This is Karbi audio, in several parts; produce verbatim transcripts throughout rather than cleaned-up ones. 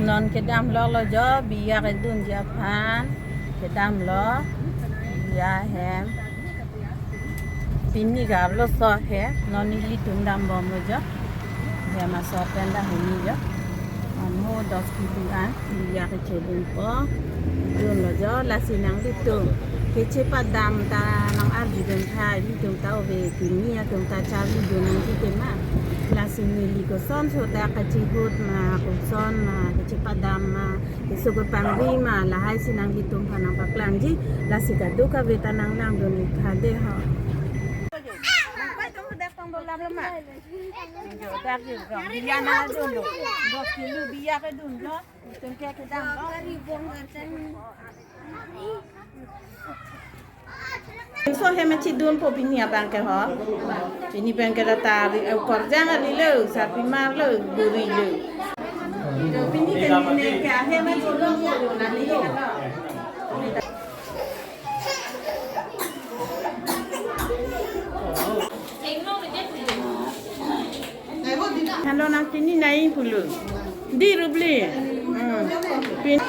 Non kedam lok lo jo, biyak edunji aphan kedam lo. Ya hem. Pini ke arloso he, non nelitum dambom lo jo. Hem aso pen dak hini jo. Amo dos kilo an, biyak kechedunpo. Dun lo jo, lasi nanglitum kechepadam ta nang-arjudun tha, ilitum ta ove kimi atum ta charlidun nangji tema. Lasi neli kosonso ta kachihut ma, koson ma, kechepadam ma, keso kepangri ma, lahai si nanglitum aphan nangpaklangji. Lasi kadokave ta nanglangdun ik tha dei ho. Dak jo, dak jo, biyak nangdun lo. Dos kilo biyak edun lo. Itum ke kedam lo. So hem chidunpo pini abang ke ho. Pini abang ke ta tari, eh, korjang ali lo, sarpimar lo, guri lo. Pini ke neli ke hem chidunpo lo, neli ke lo. Halo nang pini nai pulo. Di rubli. Hmm. Pin-,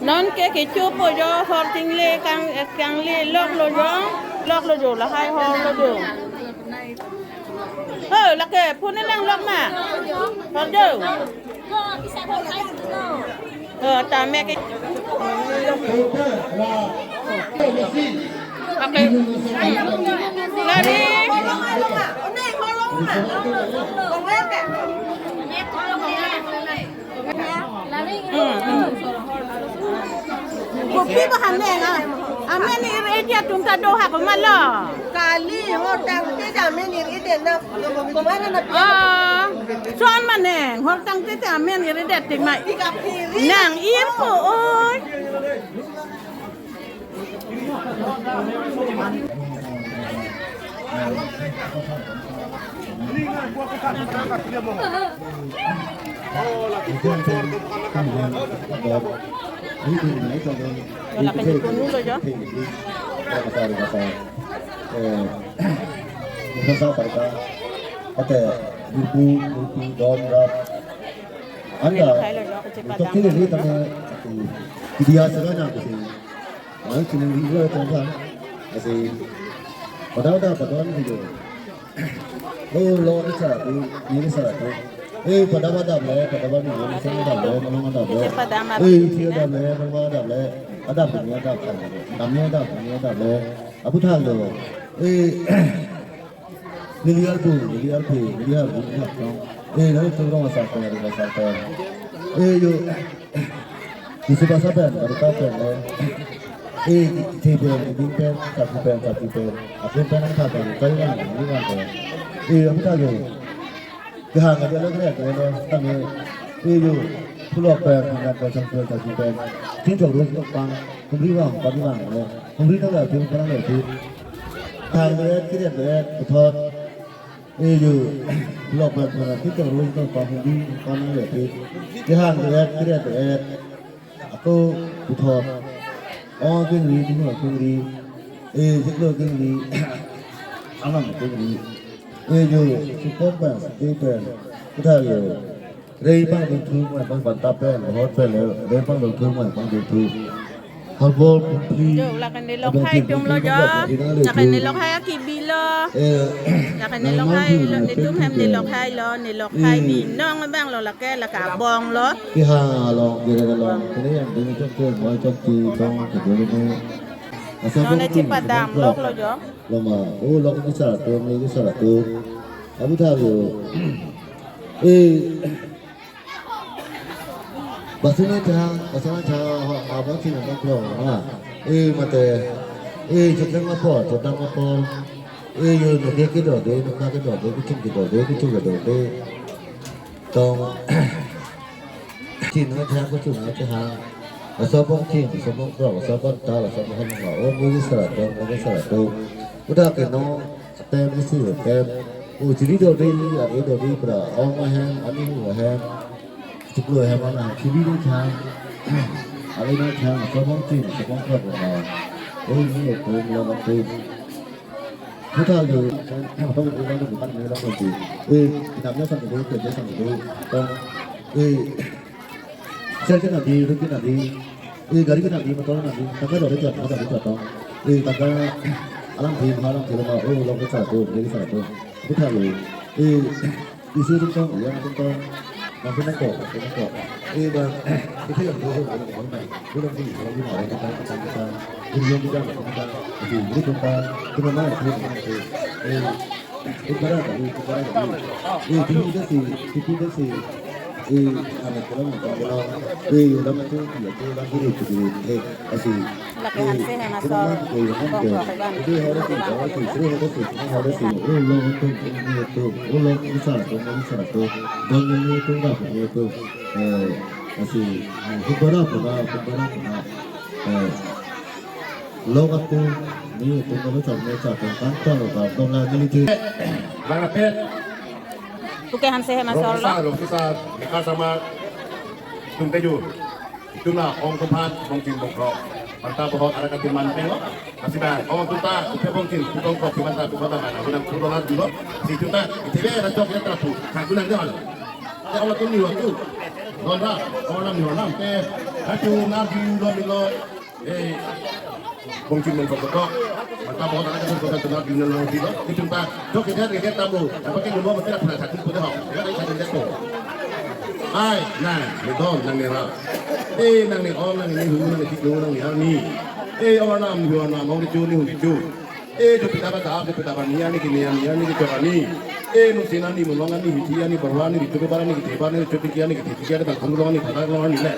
non ke kechopo jo, hor tingle kang, kangli lok lo jo. Lok lo jo, lahai hor lo jo. Oh, lake phone lang lok ma. Hor jo. Oh, tame ke. Okay. Lari. Hmm, hmm. Kopi ba hane nga. Amen ir-e atum ta do ha komat lo. Kali, hor tangte amen ir-edet na. Komat na. Ah, son mane, hor tangte amen ir-edet tik ma. Nang-irpo oi. Wala kan di punu lo jo. Ate, buku, buku, don, rap. Anda, Hello, hello, ako si buku Padang. Kini ni tama, ako, kidia sa kanya kasi. Ang sinuri lo ito ba? Kasi, pada-pada, pada-pada video. Oh, lo ni sa, ni, ni sa, ni. Eh, pada-pada le, pada-pada ni, ni sa, pada-pada, mana, pada-pada. Pada-pada, eh, si pada-pada, pada-pada le. Ada, ada, ada, ada. Kami ada, kami ada le. Abu thang lo. Eh, neli arpu, neli arpu, neli arpu, neli arpu. Eh, neli turun masa ko, masa ko. Eh, yo. Isi basa pen, baru ka pen, eh. Eh, si pen, si pen, satu pen, satu pen. Aku pen, aku pen, kau yang, ini kan, eh. Eh, aku tak tahu. Kehang aja lo kre, kre lo, tame. Eh, yo. Pulok pen, hangat pen, satu pen, satu pen. Tin chok rus, pang, kumri bang, pang bang, eh. Kumri na la, tin pang la, tin. Thang le, kre le, puthot. Eh, yo, lok pen pen, kito roi to pa hudi, pa nang le pi. Kehang le, kre le. Ako puthot. Oh, kengri, kengri, kengri. Eh, jiklo kengri. Anam kengri. Eh, yo, support pen, support pen. Kutha yo. Rei pangdun thu, mai pang banta pen, hot pen le, rei pangdun thu, mai pangdun thu. Harbor puthli. Jo, lakan nelok hai atum lo jo. Lakan nelok hai akibi lo. Eh, lakan nelok hai lo, netum hem nelok hai lo, nelok hai binong abang lo lake, lake abong lo. Kiha lo, gere lo, kene yang dini chok chok, moi chok chi, chok chok dulu ni. Asa non bong ne chi chipadam lok lo jo. Lo ma, oh, lok ni sara tu, ni sara tu. Abu tha lo. Eh, Basina cha, basina cha, ha, ha, basina cha, ha. Eh, mate. Eh, chotang apor, chotang apor. Eh, yo, no, ke, ke do, de, no, ka, ke do, de, kuching, ke do, de, kuching, ke do, de. Tong. Chin, ha, cha, kuching, ha, cha, ha. Laso abongchin, laso abongkrok, laso abangta, laso abangphan ma, o mili sarato, mili sarato. Uda ke no, atem isi atem. O chiri dodi, a e dodi pra, ong ahem, ani hu ahem. Chiklo ahem ana, chiri do chang. Ale na chang, laso abongchin, laso abongkrok ma. O ni o kum lo ma tum. Kota yo, abang ulang ni bukan ni lang ni. Eh, kita punya sang dulu, kerja sang dulu. Tong, eh, Sel ke nadi, ruk ke nadi, eh, gari ke nadi, motor nadi, tangka dori jat, tangka dori jat tong. Eh, tangka alam di, alam di lama, oh, long ke satu, jadi satu. Kita lo, eh, isi tong tong, ya tong tong. Makin nangkok, makin nangkok. Eh, bang, itu yang dulu, yang dulu, yang dulu, yang dulu, yang dulu, yang dulu, yang dulu, yang dulu, yang dulu, yang dulu, yang dulu, yang dulu, eh, Kumbara kami, kumbara kami. Eh, tinggi dah si, tinggi dah si. Eh, anak kurang, kurang, kurang. Eh, udah macam dia tu lagi ni tu. Eh, asi. Laki hanse hai masol. Eh, yang mana tu? Kongkong, kan? Itu harus si, harus si, itu harus si, itu harus si. Oh, lo tu, ini tu. Oh, lo besar tu, lo besar tu. Dan ini tu dah, ini tu. Eh, asi. Eh, kumbara pernah, kumbara pernah. Eh, lo kan tu, ni tu kalau cakap, cakap tentang tu, kalau tu lah ni tu. Bang Apet. Puke hanse hai masol lo. Rong Kisar, Rong Kisar, Mekar Samar, tum keju. Itum la ong tumphan, bongchin bongkrok. Bangta bohot arak atum man peng lo. Asi bang, ong tumta, tupe bongchin, tupe bongkrok, tupe bangta, tupe bangta mana. Gunam tupe dolar dulu. Si tumta, itile na chok ya trapu. Kagunang dia. Te ong atum ni waktu. Donra, ong nam ni nam. Te, achu na di lo ni lo. Eh, bongchin bongkrok. Mata bohot anak kecil kota tengah bina lang di lo. Itum ta, dok kita kita tamu. Apa ke dulu mesti pernah satu pun ho. Ya, satu dia tu. Ai, nang, ni don, nang ni ra. Eh, nang ni om, nang ni hu, nang ni tiku, nang ni ani. Eh, orang nam, orang nam, orang dicu, ni hu dicu. Eh, tu kita ba dap, tu kita ba ni ani, kini ani, ani kita ani. Eh, nu sina ni mulong ani, hiti ani, barwa ni, ditu barwa ni, kiti barwa ni, cuti ani, kiti ani, bang kong long ani, kata long ani le.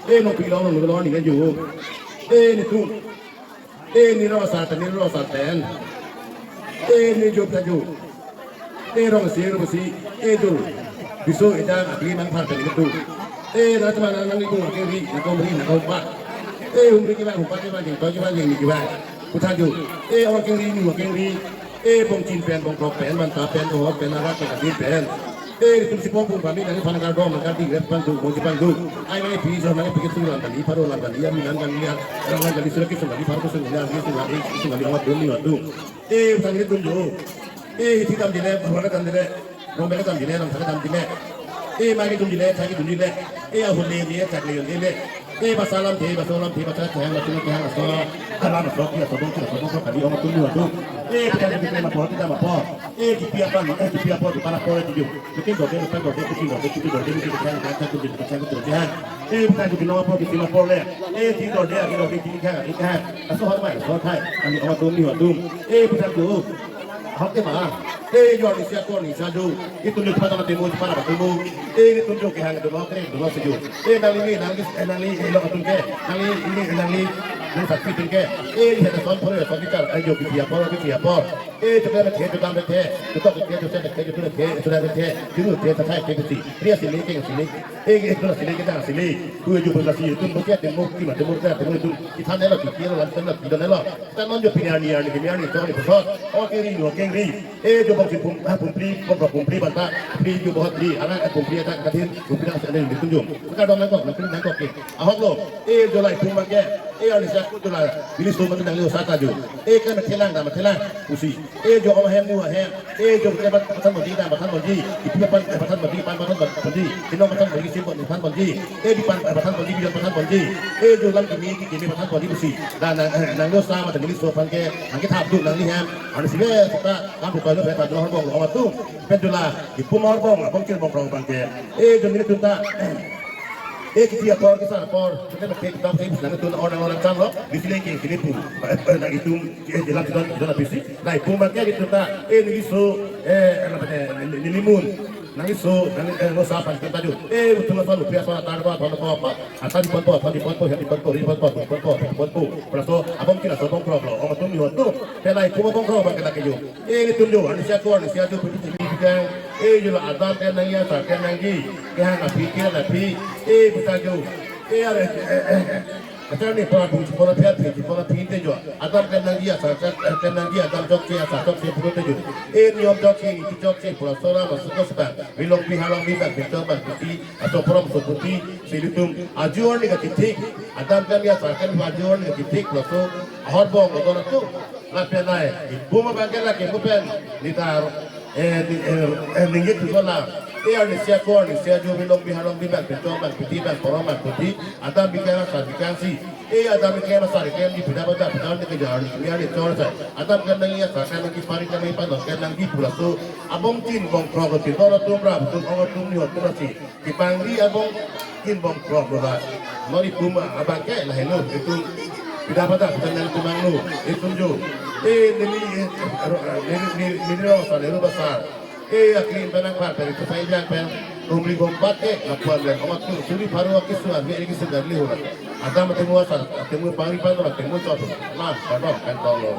Eh, no pilong, no long ani le ju. Eh, ni tu. Eh, ni ro sa ten, ni ro sa ten. Eh, ni jup ta jup. Eh, rong si, rong si. Eh, tu. Bisu ita abli mang phar ten tu. Eh, na teman nang ni kung ke ri, na kong ri, na kong pa. Eh, hum ri ki bang, hum pa ki bang, jing to ki bang, jing ni ki bang. Kutha jup. Eh, ong keng ri, ni ong keng ri. Eh, bongchin pen, bongkrok pen, bangta pen, bohot pen, arak pen, adim pen. Eh, itum si pom pum pami nang phan kardom, nang kardi rep pangduk, moji pangduk. Ai mai pi jo nang pi kesu lang kali, pharo lang kali, ami lang kali, ya. Lang lang kali, sura kesu kali, pharo kesu kali, ami kesu kali, kesu kali, amat dum ni amat dum. Eh, utang ni dum jo. Eh, iti dam jile, bhar dam jile, rong bek dam jile, rong thak dam jile. Eh, mai dum jile, thak dum jile. Eh, ahun le jile, thak le jile. Eh, basa alam the, basa alam the, basa kehang, basa kehang, basa alam, basa kehang, basa bongkrok, basa bongkrok, kali ong atum ni atum. Eh, kita kita kita mapo, kita mapo. Eh, kipi apa no? Eh, kipi apa di mana po di ju. Mungkin dode, mungkin dode, mungkin dode, mungkin dode, mungkin dode, mungkin dode. Eh, bukan di nama po, di nama po le. Eh, di dode, di dode, di kan, di kan. Aso har mai, aso thai. Kali ong atum ni atum. Eh, bukan tu. Hak ke ma? Eh, yo ni sia ko ni sa ju. Itum ni pada mati mo, pada mati mo. Eh, itum jo kehang dolo, kehang dolo si ju. Eh, nangli, nangli, eh, nangli, eh, lo atum ke. Nangli, ini, eh, nangli, nang sakti atum ke. Eh, ini ada son por, son bichar. Ayo, kipi apa, kipi apa. Eh, tu kan the, tu kan the. Tu kan the, tu kan the, tu kan the, tu kan the, tu kan the. Tu kan the, tu kan the. Dia sini, ke sini. Eh, ke tu sini, kita sini. Tu ju pun sini, tu bukan temu, kita temu, kita temu tu. Kita ni lo, kita lo, kita lo, kita lo. Kita non jo pini ani, ani, pini ani, tu ni pusat. Oke ri, oke ri. Eh, jo bongchin pum, ah, pumpri, pum, pumpri bangta, pumpri jo bohot ri, anak, eh, pumpri anak kadin, pumpri anak sedang ditunjuk. Maka dong nangkok, nangkok, nangkok ke. Ahok lo, eh, jo lai pum bangke, eh, ani sak tu lai, bili so mati nangli sata jo. Eh, kan thelang, dam thelang, pusi. Eh, jo om hem nu hem, eh, jo ke bat, batan moji, dam batan moji, ipi pan, eh, batan moji, pan batan moji, kinong batan moji, sim batan moji, eh, di pan, eh, batan moji, bijon batan moji, eh, jo lam kimi, kimi batan moji, pusi. Dan, eh, nangli sa mati bili so bangke, nangkethap du nangli hem, ani sibe, kita, Kam pu kalo pe ta dolo horbong lo atum. Pen dula, ipum horbong, abongchin bongkrok bangke. Eh, dun ni tunta. Eh, kiti apor, kisa apor. Kita mesti kita mesti bisa nang tun orang orang cang lo. Di sini ke sini pu. Eh, eh, nang itum, eh, jelas jelas jelas bisi. Nang ipum bangke di tunta. Eh, ni so, eh, apa ni, ni, ni limun. Nang iso, nang, eh, lo sa pan kita ju. Eh, utung lo sa lo pia sa tar ba, pan po apa. Atan pan po, pan di pan po, ya di pan po, ri pan po, pan po, pan po. Praso, abongchin aso bongkrok lo. Ong atum ni atum. Pelai kuma bongkrok bangke ta ke ju. Eh, ni tunjuk, ani sia ko, ani sia ju, putih tinggi juga. Eh, ju la adam, eh, nang ya, sa, eh, nang ji. Kehang api, kehang api. Eh, bisa ju. Eh, are, eh, eh, eh. Asar ni pora bung, pora pia pia, pora pia te jo. Adam kenangji asar, ken, eh, kenangji Adam chokche asar chokche pura te jo. Eh, niyom chokche, niti chokche, pura sora, masuk ke sedang. Bilong pi halong bi bang, bintang bang, putih, atau pora masuk putih, si ilitum. Ajo arni kachithik. Adam kenangji asar ken ajo arni kachithik, laso ahor bong, kotor atum. Lapen ai, ipu ma bangke lake mupen, nitar, eh, ni, eh, eh, ningit tu kola. Eh, arnisi ako, arnisi ajo bilong bi halong bi bang, bintang bang, putih bang, pora bang, putih. Adam bikang asar bikangsi. Eh, Adam bikang asar bikangsi, pida pada, pida ni kejar, ni kejar ni chor sa. Adam kenangji asar, kenangji pari, kenangji pano, kenangji pura so. Abong tin, bong krok, tin, dor atum ra, tum, ong atum, ni atum ra si. Kipangri abong, tin, bong krok, dora. Nori puma, abangke, lahelo, itum. Pida pada, pida nang tumang lo, itum jo. Eh, neli, eh, ro-, eh, neli, neli, neli rong sa, neli basar. Eh, akli pen nangpar pen, itu sai jang pen, rumri bombat ke, lapuan pen, omat tu, suri paru aki suar, bi aki suar, li hura. Adam atemu asar, atemu pangri pangri, atemu chot. Nah, kadok, kan tong lo.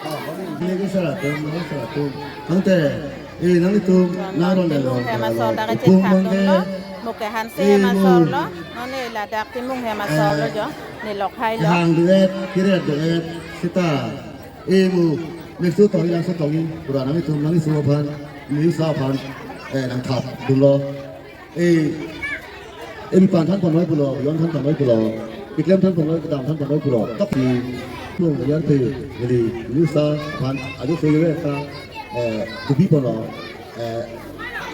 Ah, ini ke salah, atemu salah, tu. Tangte, eh, nang itu, nang ron dalo, Timung hem asor dalo. Dak Ipung cekap mangke, dong lo, muke hanse eh, hem asor mu. Lo, none ladak Timung hem asor lo, eh, jo, ne lok hai lo. Hang duet, kiret duet, sita. Eh, mu, next to tongji, langso tongji, pura nang itu, nang isu aphan, nang isu aphan, eh, nangthap dunlo. Eh, eh, mi pan than ponnoi pulo, yon than ponnoi pulo, keklem than ponnoi, kedam than ponnoi pulo. Tapi, mu, yan te, jadi, nang isu aphan, ajo soi we ta, eh, tubi ponlo, eh,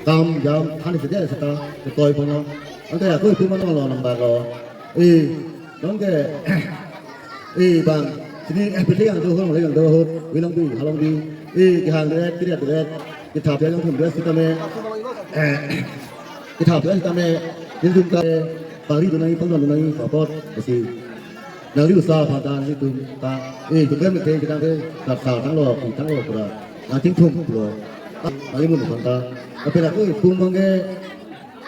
kam, jam, than isi dia seta, ketoi ponlo. Ante aku itu mana lo, nang bago. Eh, nonke, eh, bang, sini, eh, piti yang dohor, mulai yang dohor, bilong bi, halong bi, eh, kehang deret, kiret deret, kethap yang thum deret sitame, eh, kethap deret sitame, nelitum ke, pari dunai, pangdon dunai, papot, besi, nangli usa, patan, nelitum, ta, eh, tukem ke, kita ke, kat sa, tanglo, tanglo, pura, nangting thum, pura, nangli mun, panta, tapi aku, pung bang ke,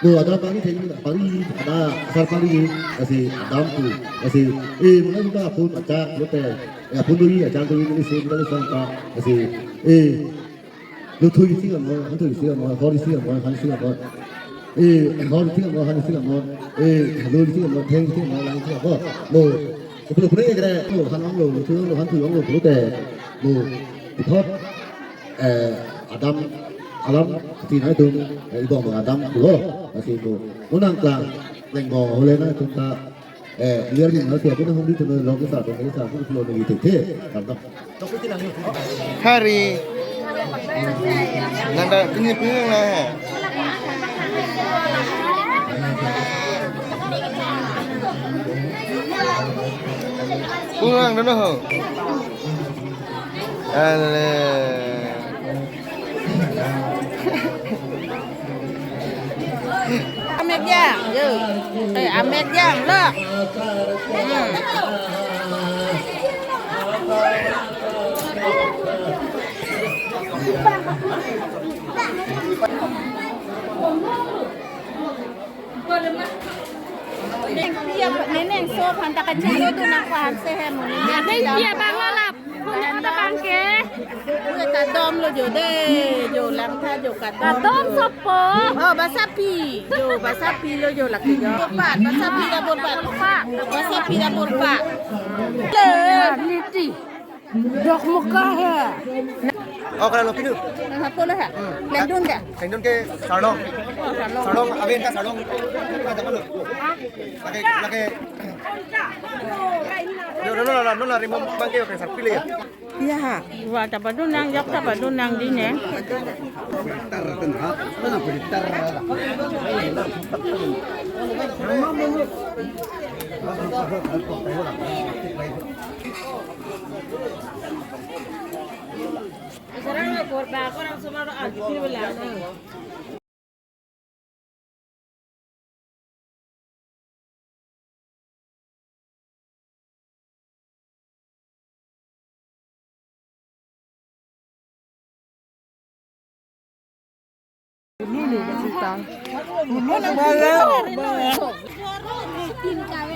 Lo ada pari theng, pari ada asar pari, lasi Adam tu, lasi, eh, mungkin kita pun acak lote, ya pun doi, acak doi, ini sih kita sangka, lasi, eh, lo thui isi amo, han thui isi amo, hor isi amo, han isi amo, eh, hor isi amo, han isi amo, eh, lo isi amo, theng isi amo, lang isi amo, lo, lo, lo, lo, lo, han ang lo, lo thui lo, han thui ang lo, lote, lo, ithot, eh, Adam alam, tina itum, eh, ibong Adam pulo, lasi itum. Unang klang, leng bong hole nangtum ta, eh, liar ni nasi aku nang hong di tun lo kisa, tun kisa, aku pulo ni tete, tanda. Hari. Nanda, pini, pini na. Pulang dulu. Ale. Amek jang, yo. Eh, amek jang, lo. Hmm. Neng pia, neneng so aphan ta kachinglo tu nang pahan sehe mo. Neng pia bang lalap. Punya kota bangke. Ue ta dom lo jo de, jo lang tha jo ka dom. Dom sopo. Oh, basapi. Jo, basapi lo jo laki jo. Borpat, basapi da borpat. Basapi da borpat. Le. Niti. Dok muka he. Oh, kalau lo pinu. Apa lo he? Lendun ke? Lendun ke sarlong. Oh, sarlong. Sarlong, awen ka sarlong. Lake, lake. Yo, no, no, no, no, no, rimum bangke, oke, sarpi le. Ya. Wa ta padun nang, jok ta padun nang di ne.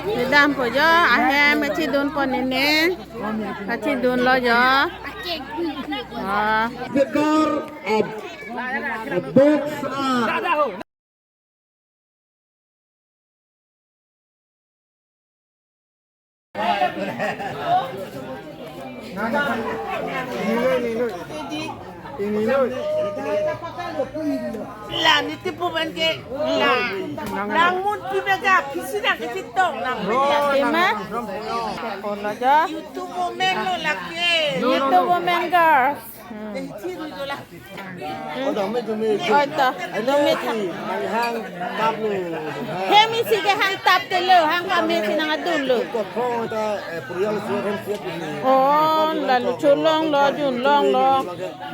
Kedam po jo, ahem, kachidun po nene, kachidun lo jo. Ah. Speaker, a, a box, a. La niti puban ke la nang mun pi bega pisi nang ke sitong nang. Tema? Sekolah aja. YouTube women lo lake. YouTube women girls. Hmm. Oi to, dumi tha. Hemi si ke hang tap te lo, hang pame si nang adun lo. Oh, lalu cholong lo, junlong lo.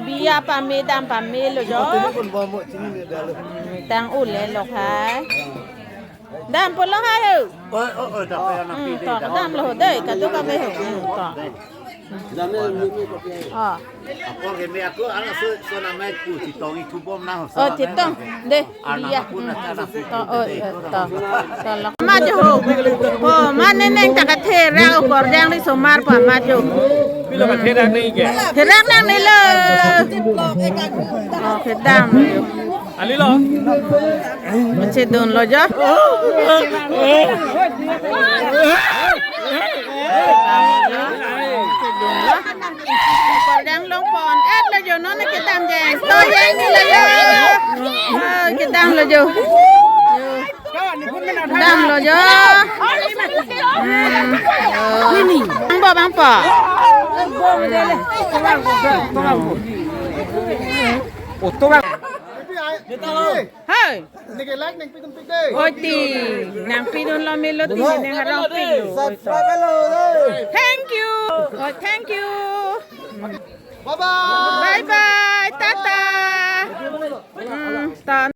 Biya pame, dam pame lo jo. Tang ule lo hai. Dam pulo hai ho. Oi, oi, oi, dam ya. Hmm, to, dam lo ho dei, kado kave ho. Hmm, to. Oh. Apor ke me aku anak so so namai ku citong itu bom na. Oh, citong. Dei, anak iya. Aku na anak itu. Oh, oh, iya, to. Tolok. Ma jo ho. Oh, ma neneng ta katherak kordang ri somar pa ma jo. Pilo katherak ni ke? Therak nang ni lo. Oh, kedam. Ali lo. Machedun lo jo. Kordang longpon et lo jo, non kedam jeng. To jeng ni lo jo. Oh, kedam lo jo. Dam lo jo. Hmm. Bang po, bang po. Hai. Oi ti, nangpidun lo melo ti, nang harong pin lo. Oi to. Thank you. Oh, thank you. Bye bye. Bye bye. Tata. Hmm, ta.